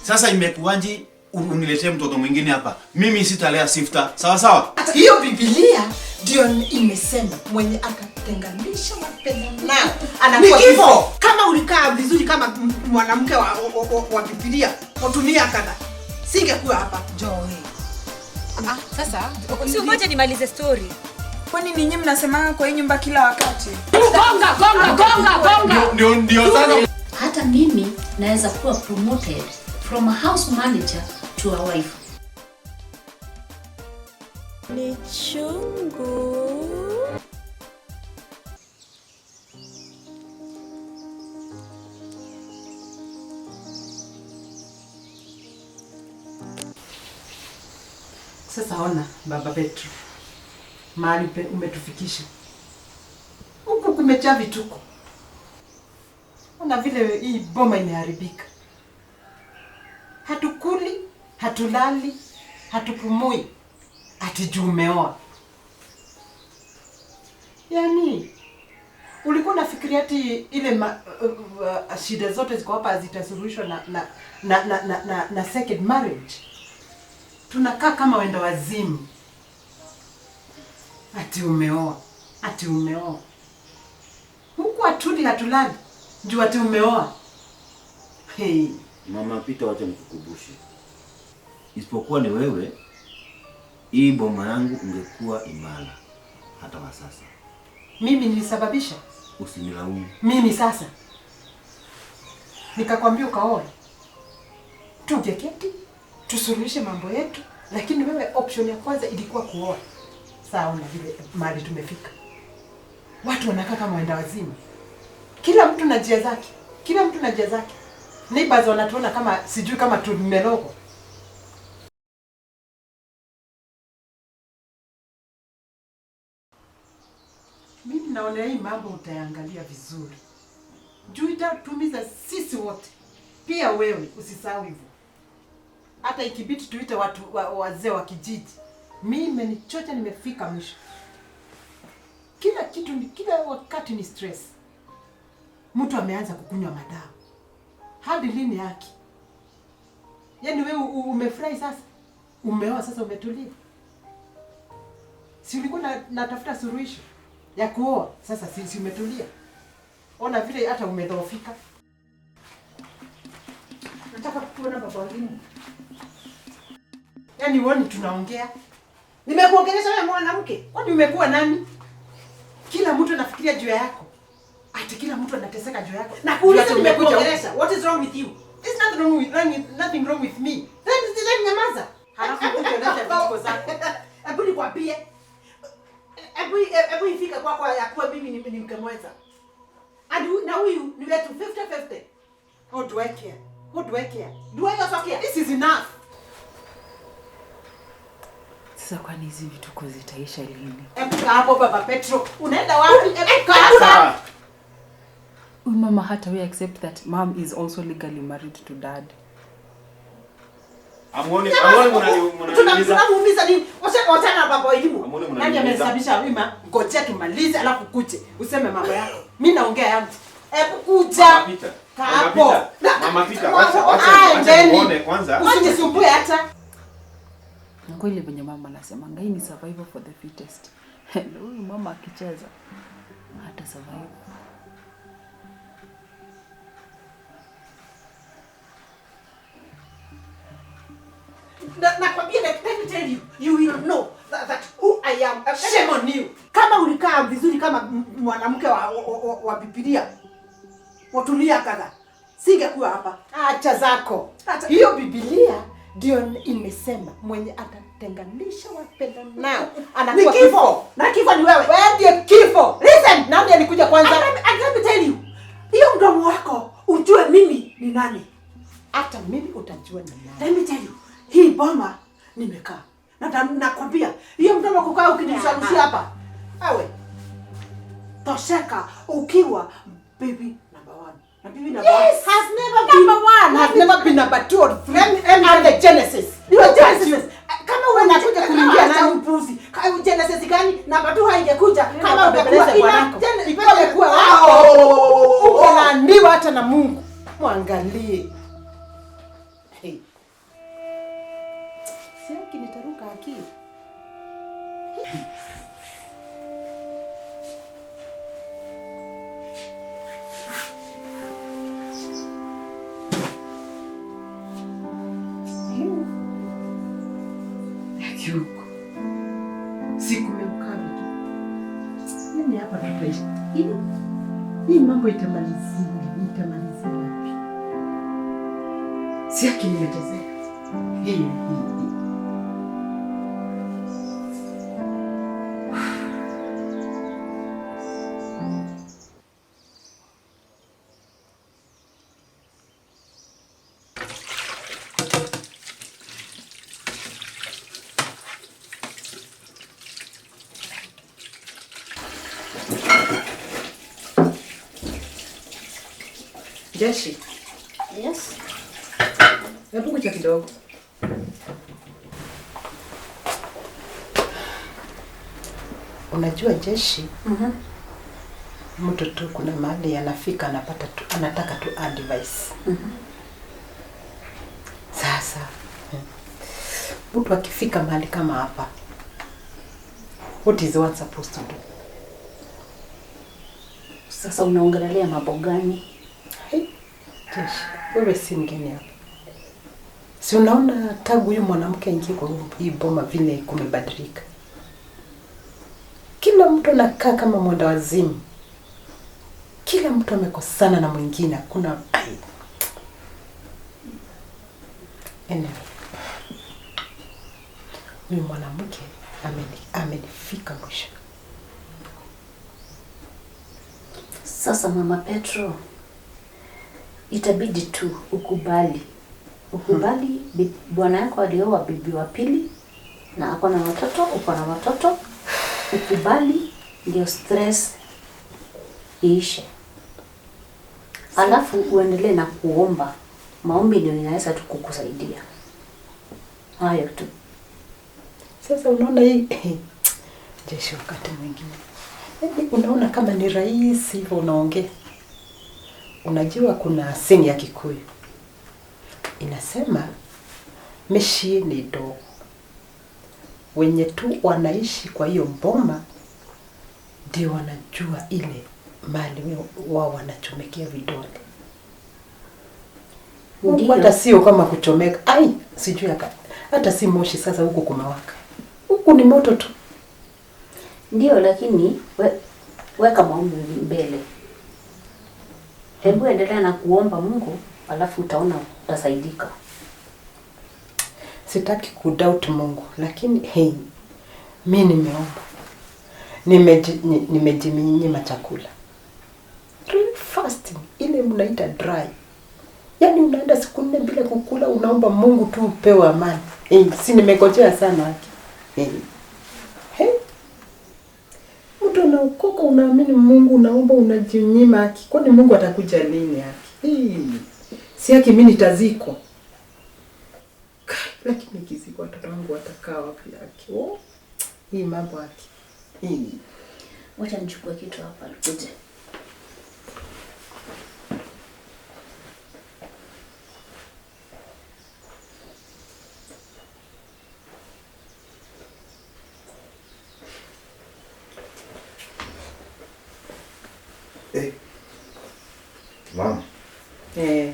Sasa imekuwaje uniletee mtoto mwingine hapa? Mimi sitalea Sifta. Sawa sawa? Hiyo Biblia ndio imesema mwenye atatenganisha wapendanao anakuwa Ni kifo. Kama ulikaa vizuri kama mwanamke wa Biblia, utumia kada. Singekuwa hapa. Joy. Sasa si ngoja nimalize story. Kwani ninyi mnasemanga kwa hii nyumba kila wakati? Gonga gonga gonga gonga. Ndio sasa. Hata mimi naweza kuwa promoted from a house manager to a wife. Ni chungu. Sasa ona Baba Petro, mahali umetufikisha huku kumejaa vituko. Ona vile hii boma imeharibika, hatukuli, hatulali, hatupumui, ati juu umeoa. Yaani ulikuwa unafikiria ati ile shida zote ziko hapa zitasuluhishwa na second marriage? Tunakaa kama wenda wazimu. Ati umeoa, ati umeoa. Huku hatuli hatulali, juu ati umeoa. Hey. Mama Peter, wacha nikukumbushe. Isipokuwa ni wewe, hii boma yangu ungekuwa imara hata wa sasa. Mimi nilisababisha? Usinilaumu. Mimi sasa nikakwambia ukaoe, tungeketi tusuluhishe mambo yetu, lakini wewe option ya kwanza ilikuwa kuoa. Sawa, na vile mahali tumefika, watu wanakaa kama wenda wazimu, kila mtu na njia zake, kila mtu na njia zake. Neighbors wanatuona kama sijui kama tumelogwa. Mimi naona hii mambo utayangalia vizuri, juu itatumiza sisi wote, pia wewe usisahau hivyo. Hata ikibidi tuite watu wazee wa kijiji. Mimi imenichocha, nimefika mwisho. Kila kitu ni kila wakati ni stress. Mtu ameanza kukunywa madawa. Hadi lini yake? Yaani wewe umefurahi sasa? Umeoa sasa umetulia? Si ulikuwa natafuta suluhisho ya kuoa, sasa si umetulia? Ona vile hata umedhoofika. Nataka kuona baba wengine. Yaani uone tunaongea. Nimekuongelesha wewe mwanamke. Kwani umekuwa nani? Kila mtu anafikiria juu yako. Ati kila mtu anateseka juu yako. Na kuuliza Juu ati umekuja nimekuongelesha. What is wrong with you? There's nothing wrong with, nothing wrong with me. Then nyamaza. Halafu ukuje ulete vituko zako. Hebu nikwambie. Hebu ifike kwako ya kuwa mimi ni mke mwenza. And na huyu ni wetu 50-50. How do I care? How do I care? Do I also care? This is enough. Sasa kwani hizi vituko zitaisha lini? Hebu kaa hapo Baba Petro. Unaenda wapi? Hebu kaa hapo. Huyu mama hata we accept that mom is also legally married to dad. Amuone mnaniuliza. Tunamuumiza nini? Wachana na baba elimu. Amuone Nani mnaniuliza. amesababisha wima? Ngojea tumalize alafu kuje useme mambo yako. Mimi naongea yangu. Hebu kuja. Mama Peter. Kaa Mama hapo. Peter. Mama Peter, Ah, wacha endeni. nione kwanza. Usinisumbue hata. Na kweli venye mama anasema hii ni survival for the fittest. Huyu mama akicheza hata survive. Nakwambia, let me tell you, you will know that who I am. Shame on you. Kama ulikaa vizuri kama mwanamke wa Biblia, watulia kadha, singekuwa hapa. Acha zako. Acha. Hiyo Biblia ndio imesema mwenye atatenganisha wapendanao anakuwa Ni kifo. Na kifo ni wewe. Wewe ndiye kifo. Listen. Nani alikuja kwanza? And let me tell you. Hiyo mdomo wako ujue mimi ni nani. Hata mimi utajua ni nani. Let me tell you. Hii boma nimekaa. Na nakwambia hiyo mdomo kukaa ukinisalusia hapa. Ewe. Tosheka ukiwa baby number 1. Na bibi number 1 Yes. has never been Number 1 has never been number 2 or 3. Let me And the Genesis. You are Genesis. Kama wewe Unakuja kuingia nani? Upuzi. Kama Genesis gani? Number 2 haingekuja kama Kama ungekuwa ungekuwa bwanako. Ina Ungekuwa wako. Ungelaaniwa hata na Mungu. Mwangalie. Hey. Hii mambo itamalizia, itamalizia wapi? Si haki nimetezeka. Hii hii hii. Jeshi. Yes. Hebu kuja kidogo. Unajua Jeshi, mtu tu kuna mahali anafika anapata tu, anataka tu advice. Sasa mtu akifika mahali kama hapa, what is one supposed to do? Sasa unaongelelea mambo gani? Hey, Jeshi, wewe si mgeni hapa. Si unaona tangu huyu mwanamke aingie kwa hii boma vile kumebadilika. Kila mtu anakaa kama mwenda wazimu. Kila mtu amekosana na mwingine, hakuna ai. Anyway, huyu mwanamke amenifika mwisho. Sasa Mama Petro, itabidi tu ukubali. Ukubali bwana yako alioa bibi wa pili na ako na watoto, uko na watoto. Ukubali ndio stress iishe. Alafu uendelee na kuomba. Maombi ndio inaweza tu kukusaidia. Hayo tu. Sasa unaona hii Jeshi, wakati mwingine yaani unaona kama ni rahisi hivyo unaongea. Unajua kuna sing ya Kikuyu inasema mishi ni dogo, wenye tu wanaishi kwa hiyo boma ndio wanajua ile mali wao wanachomekea vidole. Huku hata sio kama kuchomeka, ai sijui hata si moshi sasa, huku kumewaka, huku ni moto tu. Ndio, lakini weka maombi mbele. Hebu endelea na kuomba Mungu, alafu utaona utasaidika. Sitaki kudoubt Mungu, lakini hey, mi nimeomba. Nimejinyima chakula. Real fasting, ile mnaita dry. Yaani unaenda siku 4 bila kukula, unaomba Mungu tu upewe amani. Hey, si nimegojea sana haki. Hey. Hey. Mtu unaokoka, unaamini Mungu, unaomba, unajinyima haki. Kwani Mungu atakuja lini haki? Hey. Si haki mimi nitazikwa. Lakini nikizikwa watoto wangu watakaa wapi haki? Oh. Hii mambo haki. Hii. Wacha nichukue kitu hapa nikuje. Eh. Mama. Eh.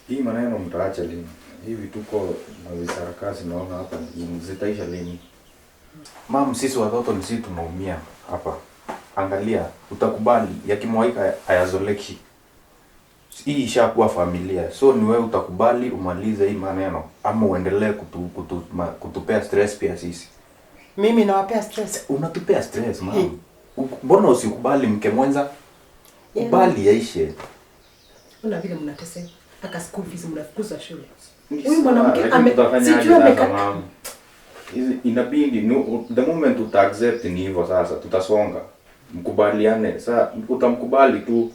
Hii maneno mtaacha lini? Hivi tuko na visarakasi naona hapa zitaisha lini? Mam, sisi watoto ni sisi tunaumia hapa. Angalia, utakubali yakimwaika hayazoleki. Hii ishakuwa familia. So ni wewe utakubali umalize hii maneno ama uendelee kutupea stress pia sisi. Mimi nawapea stress. Unatupea stress, mam. Mbona usikubali mke mwenza? Kubali yaishe. Una vile mnateseka. Aka school fees mnafukuza shule. Huyu mwanamke sijui amekata. Hizi inabidi no, the moment uta accept ni hivyo sasa tutasonga. Mkubaliane. Sasa utamkubali tu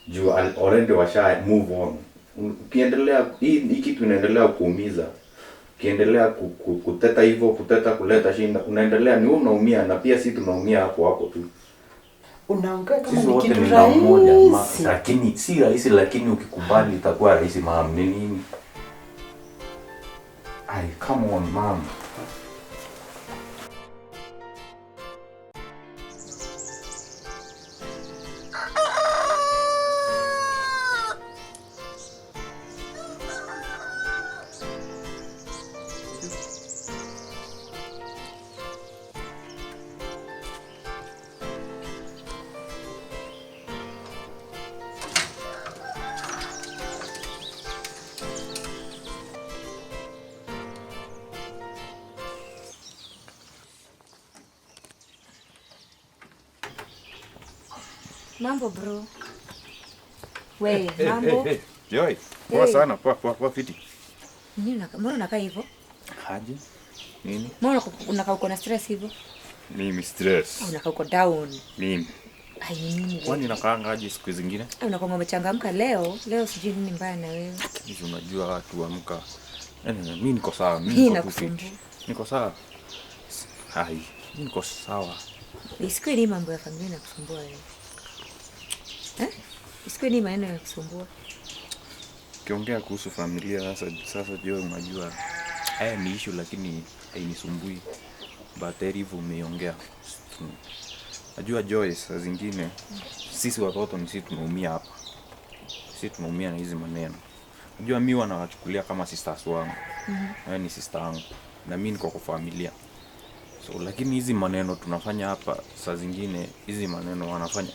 juu already washa move on. Ukiendelea hii kitu inaendelea kuumiza. Ukiendelea kuteta hivyo, kuteta kuleta shinda, unaendelea ni wewe unaumia na pia sisi tunaumia hapo hapo tu. Unaongea kama ni kitu rahisi. Lakini si rahisi, lakini ukikubali itakuwa rahisi mam. Ni nini? Ay, come on mam. Mambo bro. We, mambo. Hey, hey. Joy, poa sana, poa fiti. Nini mbona unakaa hivyo? Haje? Nini? Mbona unakaa uko na stress hivyo? Mimi stress. Unakaa uko down. Mimi. Ai nini? Kwani nakaanga aje siku zingine? Unakuwa umechangamka leo. Leo sijui nini mbaya na wewe. Hizi unajua watu amka. Mimi niko sawa, mimi niko fiti. Niko sawa. Hai, mimi niko sawa. Isiwe ni mambo ya familia na kusumbua wewe. Eh? Isiwe ni maneno ya kusumbua. Ukiongea kuhusu familia sasa Joy unajua haya ni issue lakini hainisumbui. But hivyo umeongea. Najua Joy saa zingine sisi watoto ni sisi tunaumia hapa. Sisi tunaumia na hizi maneno. Najua mimi wanawachukulia kama sisters wangu. Wewe ni sister wangu na mimi niko kwa familia. So lakini hizi maneno tunafanya hapa saa zingine hizi maneno wanafanya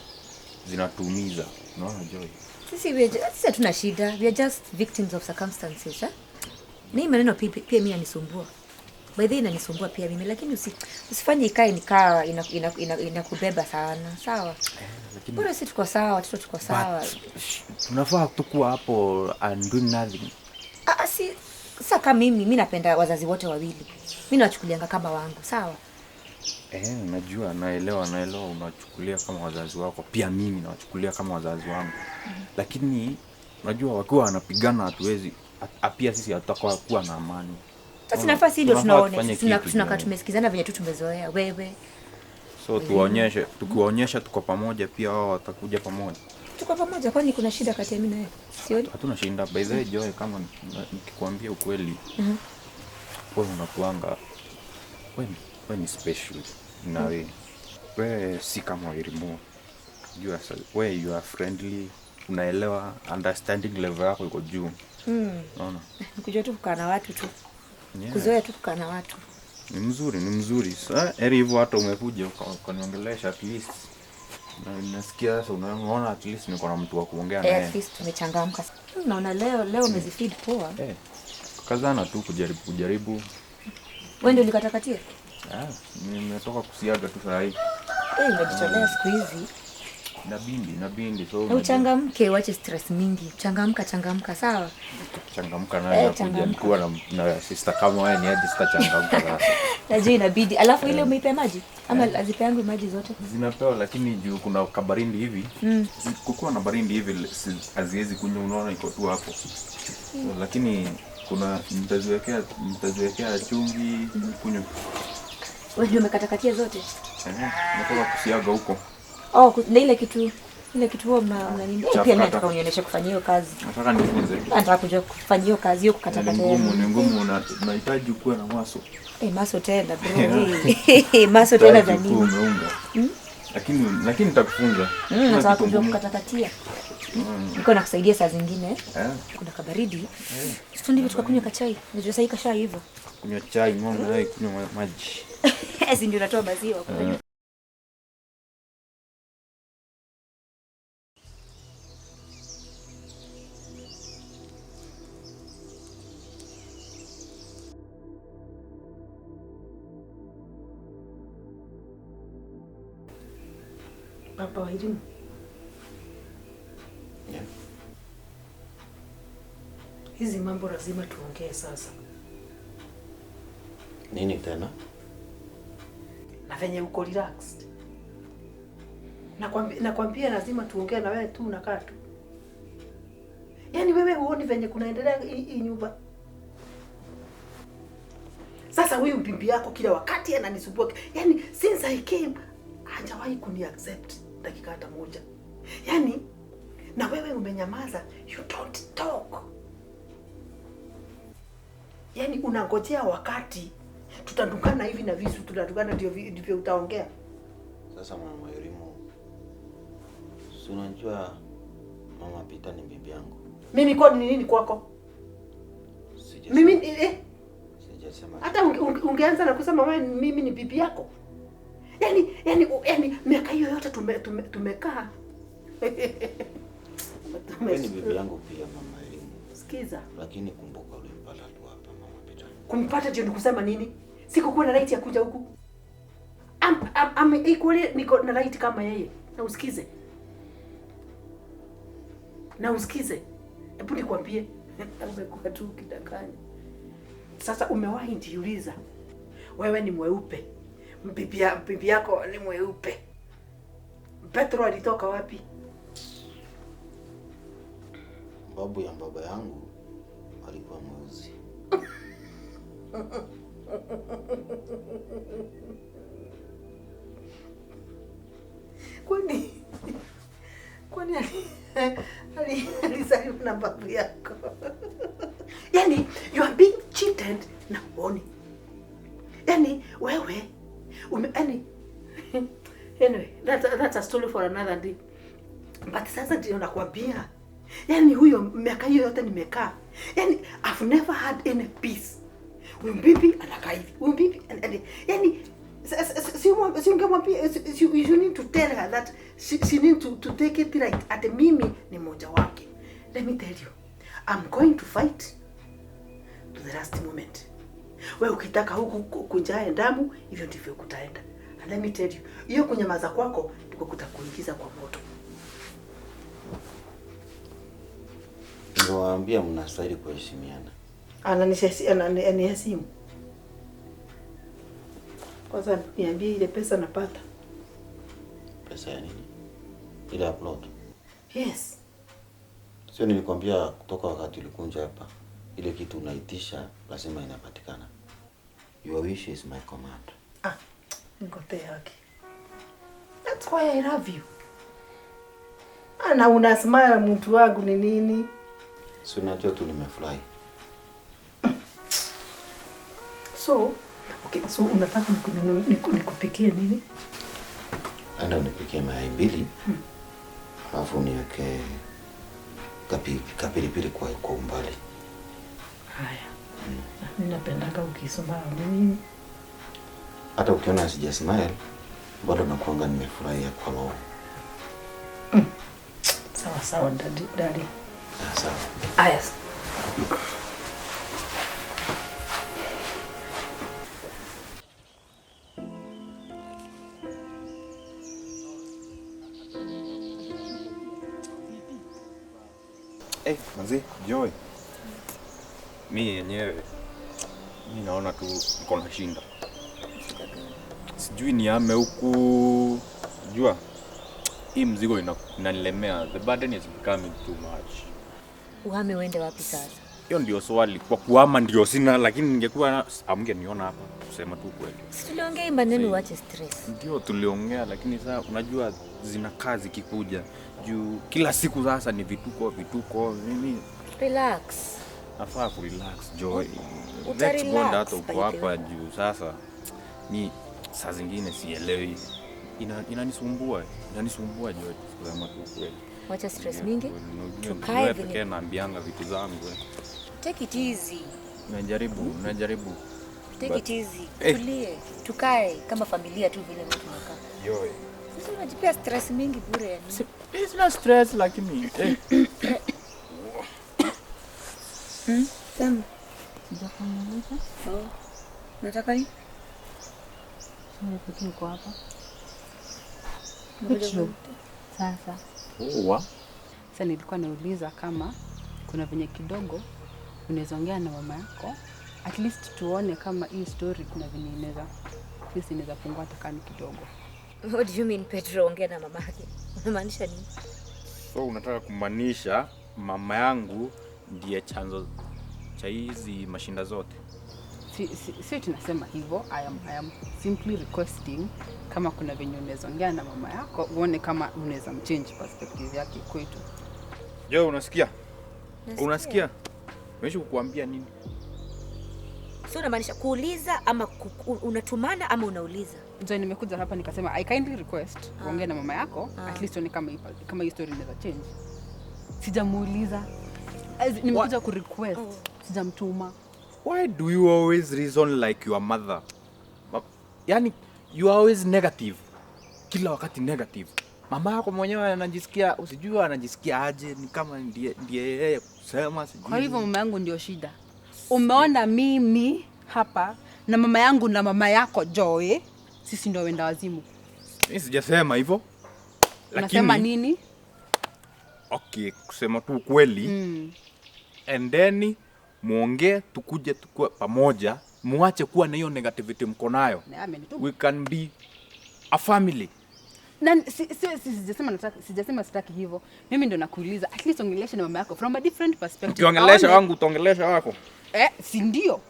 zinatuumiza. Unaona Joy? Sisi hatuna shida. We are just victims of circumstances, eh? Ni maneno pia mimi yanisumbua. By the way inanisumbua pia mimi lakini usifanye ikae nikaa inakubeba sana. Sawa? Lakini bora sisi tuko sawa, watoto tuko sawa. Tunafaa tukua hapo and doing nothing. Si sasa kama mimi napenda wazazi wote wawili. Mimi nawachukulianga kama wangu, sawa? Najua, naelewa unachukulia kama wazazi wako. Pia mimi nawachukulia kama wazazi wangu. Lakini unajua wakiwa wanapigana hatuwezi pia sisi hatutakuwa kuwa na amani. Sasa nafasi ndio tunaona tunakaa tumesikizana venye tu tumezoea wewe. So tukiwaonyesha tuko pamoja pia wao watakuja pamoja. Tuko pamoja kwani kuna shida kati ya mimi na wewe? Sioni. Hatuna shida. By the way Joy, kama nikikwambia ukweli. Wewe unakuanga wewe ni special na wewe. Wewe si kama Wairimu. Wewe you are friendly, unaelewa, understanding level yako iko juu. Unaona? Nikujua tu kukaa na watu tu. Yeah. Kuzoea tu kukaa na watu. Ni mzuri. Sasa heri hivyo hata umekuja ukaniongelesha at least. Na nasikia sasa unaona at least niko na mtu wa kuongea naye. At least tumechangamka. Unaona leo umezifeed poa. Kazana tu kujaribu. Wewe ndio ulikatakatia? Nimetoka kusiaga tu saa hii. Umejitolea siku hizi. Nabindi so. Uchangamke, uache stress mingi. Changamka sawa? Changamka naye nakuja nikuwa na sister kama wewe ni aje sitachangamka sasa. Najua inabidi. Alafu ile umeipa maji? Ama azipeangu maji zote? Zinapewa lakini juu kuna kabarindi hivi. Kukuwa na barindi hivi haziwezi kunywa, unaona iko tu hapo. So, lakini kuna mtaziwekea chumvi kunywa. Wewe ndio umekatakatia zote? Natoka kusiaga huko. Oh, na ile kitu huo mna nini? Pia nataka unionyeshe kufanya hiyo kazi. Nataka nifunze. Nataka kujua kufanya hiyo kazi hiyo kukatakata. Ni ngumu, unahitaji kuwa na maso. Maso tena bro. Maso tena za nini? Lakini nitakufunza. Nataka kujua kukatakatia. Niko nakusaidia saa zingine. Kuna kabaridi. Tuende tukakunywa kachai. Unajua sasa kasha hivyo. Kunywa chai, ng'ombe naye kunywa maji. Si ndio natoa maziwa kwa. Papa Wairimu. Yeah. Hizi mambo lazima tuongee sasa. Nini tena? Na venye uko relaxed. Nakwambia lazima tuongee na wewe tu unakaa tu. Yaani wewe huoni venye kunaendelea hii nyumba. Sasa huyu bibi yako kila wakati ananisumbua. Yaani since I came hajawahi kuni accept dakika hata moja. Yaani na wewe umenyamaza, you don't talk. Yaani unangojea wakati tutadungana hivi na visu, tutadungana ndio utaongea. Sasa mama Wairimu, si unajua mama Peter ni bibi yangu. Mimi kwa ni nini kwako? Mimi sijasema. Hata ungeanza na kusema wewe mimi ni bibi yako. Yaani miaka hiyo yote tumekaa. Wewe ni bibi yangu pia mama Elimu. Sikiza. Lakini kumbuka ulimpata tu hapa mama Peter. Kumpata ndio nikusema nini? Sikukuwa na right ya kuja huku. Am equally niko na right kama yeye. Na usikize. Na usikize. Hebu nikwambie, umekuwa tu ukidanganya. Sasa umewahi jiuliza, wewe ni mweupe, bibi yako ni mweupe, Petro alitoka wapi? Babu ya baba yangu alikuwa mweusi. Kwani alizaliwa na babu yako? Yani you are being cheated na uoni. Yani wewe yani anyway, that's a story for another day. But sasa ndio nakwambia. Yani huyo miaka hiyo yote nimekaa. Yani I've never had any peace. Huyu bibi anakaa hivi. Huyu bibi yani si ungemwambia, you need to tell her that she need to take it right. At mimi ni mmoja wake. Let me tell you, I'm going to fight to the last moment. Wewe ukitaka huku kunjae damu, hivyo ndivyo kutaenda. And let me tell you, hiyo kunyamaza kwako ndiko kutakuingiza kwa moto. Ningewaambia mnastahili kuheshimiana. Ananiheshimu. Kwanza niambie ile pesa napata. Pesa ya nini? Ile upload. Yes. Sio nilikwambia kutoka wakati ulikunja hapa, ile kitu unaitisha lazima inapatikana. Your wish is my command. Ah, ngote yake. That's why I love you. Ana una smile mtu wangu ni nini? Si unajua tu nimefurahi. So, okay, so unataka nikupikie nini? Enda unipikie mayai 2. Alafu niweke kapilipili kwa umbali. Haya. Mimi napendanga ukisoma mimi. Hata ukiona sija smile bado nakuanga nimefurahia kwa roho. Sawa sawa daddy. Sawa. Haya. Hey, manzi, Joy. Mimi yenyewe mimi naona tu niko na shinda. Sijui niame huku. Jua hii mzigo inanilemea. The burden is becoming too much. Uhame uende wapi sasa? Hiyo ndio swali. Kwa kuhama ndio sina, lakini ningekuwa amngeniona hapa kusema tu kweli. Si tuliongea maneno uache stress. Ndio tuliongea, lakini sasa unajua zina kazi kikuja. Juu kila siku sasa ni vituko mimi. Relax. Nafaa ku relax Joy. Let's go hata uko hapa juu sasa. Ni saa zingine sielewi. Inanisumbua. Inanisumbua Joy kusema tu kweli. Wacha stress mingi. Tukae vile naambianga vitu zangu. Take it easy. Najaribu. Take it easy. Tulie. Tukae kama familia tu vile mtu tunakaa. Joy. Sasa unajipea stress mingi bure yani. It's not stress lakini Sema. Sijakuuliza. Oh. Nataka nini? Sasa uko hapa. Petro. Sasa. Poa. Sasa nilikuwa nauliza kama kuna venye kidogo unaweza ongea na mama yako, at least tuone kama hii story kuna venye inaweza, at least inaweza pungua hata kama kidogo. What do you mean Petro ongea na mama yake? Unamaanisha nini? So unataka kumaanisha mama yangu ndiye chanzo cha hizi mashinda zote? Si tunasema hivyo. I am simply requesting kama kuna venye unaweza ongea na mama yako uone kama unaweza mchange perspective yake kwetu. Jo, unasikia? Unasikia? Nimeishi kukuambia nini? So unamaanisha kuuliza ama unatumana ama unauliza? Ndio nimekuja hapa nikasema I kindly request uongee na mama yako at least uone kama hii story inaweza change. Sijamuuliza. Nimekuja ku request, sijamtuma. Why do you always reason like your mother? Yani you are always negative. Kila wakati negative. Mama yako mwenyewe anajisikia, usijua anajisikia aje, ni kama ndiye yeye kusema sijui. Kwa hivyo mama yangu ndio shida. Umeona mimi hapa na mama yangu na mama yako Joy, sisi ndio wenda wazimu. Mimi sijasema hivyo. Lakini unasema nini? Okay, kusema tu ukweli. Endeni muongee, tukuje tukue pamoja, muache kuwa na hiyo negativity mko nayo. Na amenituma. We can be a family. Na sijasema nataka, sijasema sitaki hivyo. Mimi ndo nakuuliza, at least ongelesha na mama yako from a different perspective. Ukiongelesha Aone- wangu utaongelesha wako. Si ndio?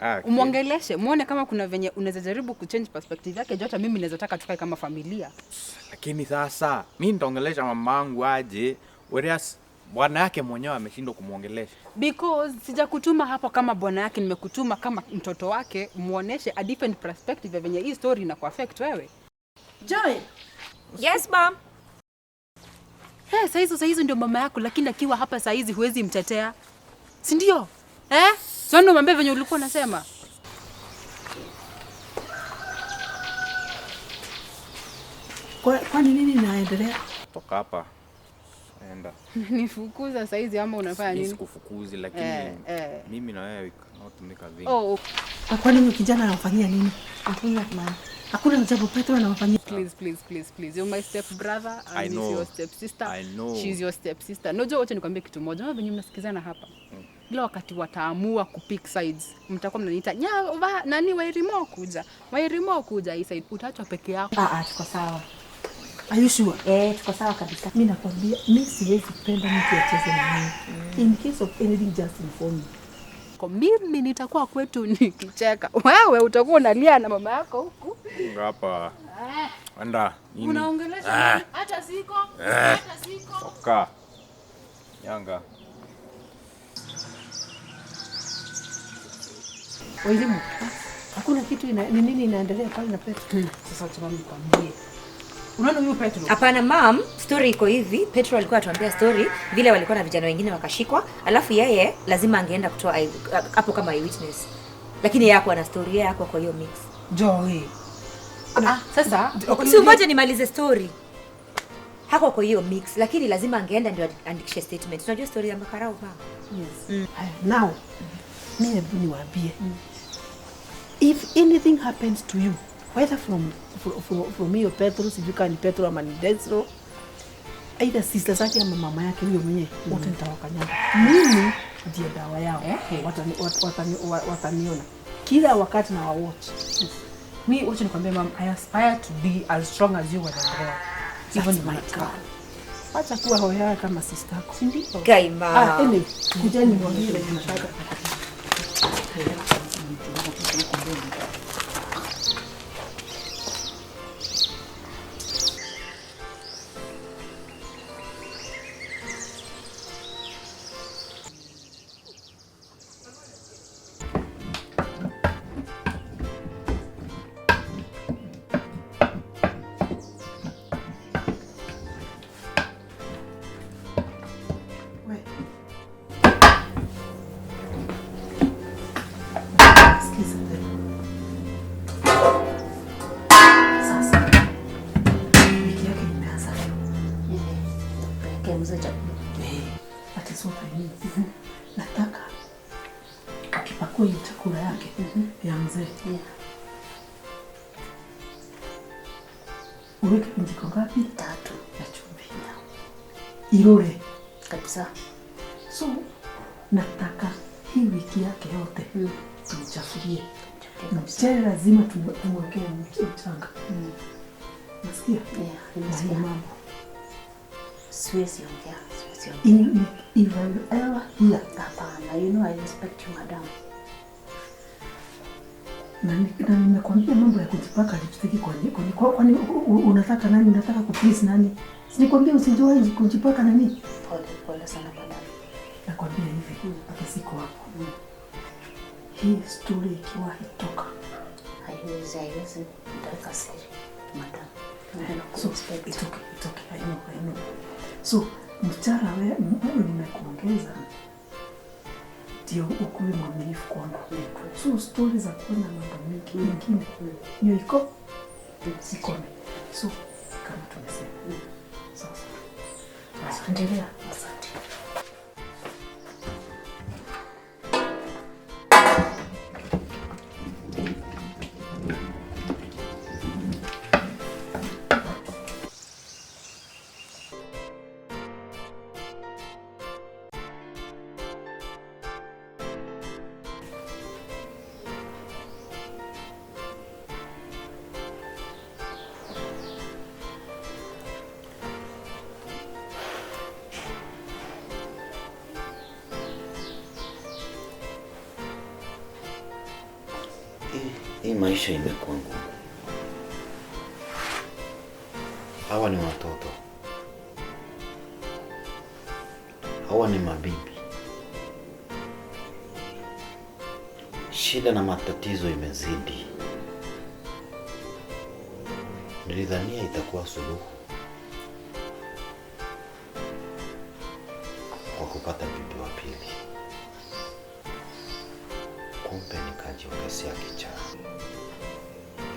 Ah, okay. Umwongeleshe, muone kama kuna venye unaweza jaribu kuchange perspective yake, juu hata mimi naweza taka tukae kama familia. Lakini sasa mi nitaongelesha mamangu aje, whereas bwana yake mwenyewe ameshindwa kumwongelesha. Because sijakutuma hapo kama bwana yake, nimekutuma kama mtoto wake, muoneshe a different perspective ya venye hii story inakuaffect wewe. Joy, Yes, mom. Hey, saa hizo ndio mama yako, lakini akiwa hapa saa hizi huwezi mtetea, si ndio? Eh? Sio ndio mwambie venye ulikuwa unasema? Kwani nini inaendelea? Toka hapa. Enda. Nifukuza saa hizi ama unafanya Mimi nini? sikufukuzi lakini Eh. mimi na wewe we cannot make a thing. Oh, Na kwani huyu kijana anamfanyia nini? Hakuna mama. Hakuna jambo Petro anamfanyia. Please, please, please, please. You're my step brother I and know. your step sister. I know. She's your step sister. Unajua, wacha nikwambie kitu moja. Unaona venye mnasikizana hapa. Ila wakati wataamua kupick sides, mtakuwa mnaniita nya va, nani Wairimo kuja. Wairimo kuja hii side, utaachwa peke yako. Ah, tuko sawa. Are you sure? Eh, tuko sawa kabisa. Mi nakwambia mi siwezi penda mtu acheze na mimi. In case of anything just inform me. Kwa mimi nitakuwa kwetu nikicheka. Wewe utakuwa unalia na mama yako huku. Funga hapa. Enda. Nini? Unaongelesha nani? Hata siko. Hata siko. Toka. Yanga. Wairimu, hakuna kitu ni nini inaendelea pale na Petro? Sasa acha mami nikwambie. Unaona huyu Petro? Hapana mam, story iko hivi. Petro alikuwa atuambia story vile walikuwa na vijana wengine wakashikwa, alafu yeye lazima angeenda kutoa hapo kama eyewitness, lakini yeye hakuwa na story, yeye hakuwa kwa hiyo mix. Joy. Sasa Si ngoja nimalize story. Hakuwa kwa hiyo mix, lakini lazima angeenda ndio andikishe statement. Unajua story ya makarau mama. Yes. Haya, now mi hebu niwaambie. If anything happens to you, whether from hiyo Petro, sijui kama ni Petro ama ni Desro, either sister zake ama mama yake huyo mwenyewe, wote nitawakanyaga. Mimi ndiye dawa yao. Wataniona kila wakati na wawatch. Mi wacha nikwambie mam, I aspire to be as strong as you when I grow up. Hivyo That's ndio my nataka. girl. Wacha kuwa hoyaa kama sister yako. Si ndio? Guy, mom. Anyway, kujeni niwaambie vile nataka. We. Sikiza tena. Sasa wiki yake imeanza leo. Pelekea mzee chakula. That is what I mean. Nataka akipakua hiyo chakula yake ya mzee Yeah. uweke vijiko ngapi? 3. Ya chumvi. Irure. Kabisa. So nataka hii wiki yake yote tumchafurie. Mchele lazima tumwekee mchanga. Nasikia? Yeah, Na nimesikia. hiyo mambo. Siwezi ongea, siwezi ongea. If I ever hear Hapana, you know I respect you madam. na nimekwambia mambo ya kujipaka lipstick kwani unataka nani? Unataka kuplease nani? Si nikwambia usijoe kujipaka nani? Pole pole sana madam. Nakwambia hivi, hata siko hapo. Hii story ikiwa itoka. Haiwezi, haiwezi. Nitaweka siri madam. So, it's okay, it's okay. I know, I know. So, mchara we nimekuongeza ndio ukuwe mwaminifu kwangu. So story za kuwa na mambo mingi mengine hiyo iko ikome. So kama tumesema sasa, endelea. Asante. Hii maisha imekuwa ngumu. Hawa ni watoto, hawa ni mabibi. Shida na matatizo imezidi. Nilidhania itakuwa suluhu kwa kupata bibi wa pili, kumbe nikajiongezea kichaa.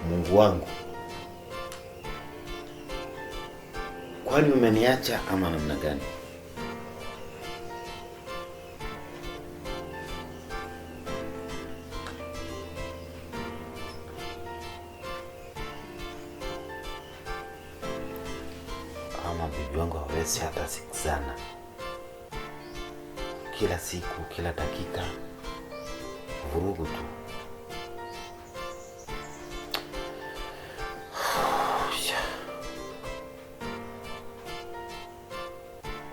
Mungu wangu, kwani umeniacha ama namna gani? Ama bibi wangu hawezi hata sikizana. Kila siku, kila dakika, vurugu tu.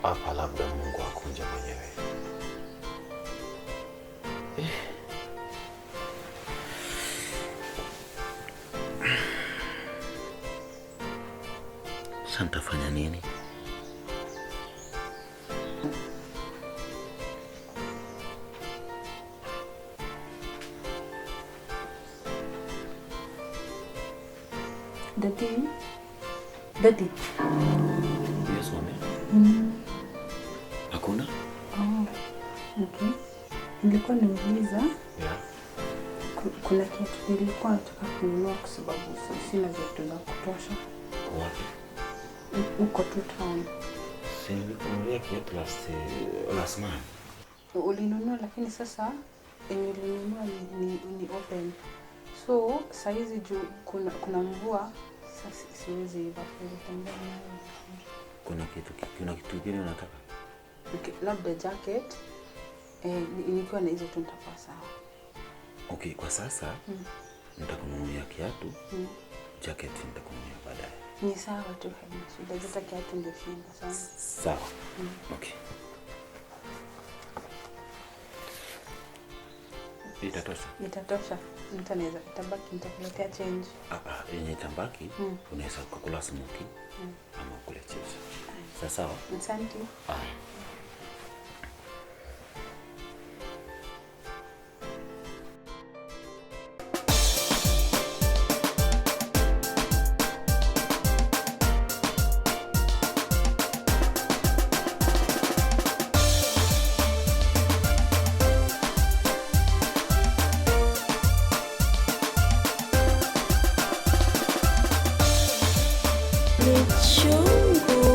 Hapa labda Mungu akunje mwenyewe. Sasa nitafanya nini? Daddy. Daddy. Yes, mami. Hakuna? Oh, okay. Nilikuwa niuliza. Yeah. Kuna kitu nilikuwa nataka kununua kwa sababu sina vitu za kutosha. Wapi? Uko tu town. Si nilikununulia kiatu last month. Ulinunua, lakini sasa yenye ulinunua ni open. So saizi juu kuna mvua, sasa siwezi iva, siwezi tembea nayo. Kuna kitu kingine unataka? Okay, labda jacket. Nikiwa na hizo tu nitakuwa sawa. Okay, kwa sasa nitakununulia kiatu. Jacket nitakununulia baadaye. Ni sawa tu, haina shida. Hata kiatu ndio shida sana. Sawa. Okay. Itatosha. Itatosha. Nitanaweza itabaki, nitakuletea change. Yenye itabaki unaweza kukula smoky ama ukule chips. Sawa sawa. Asante. Chungu.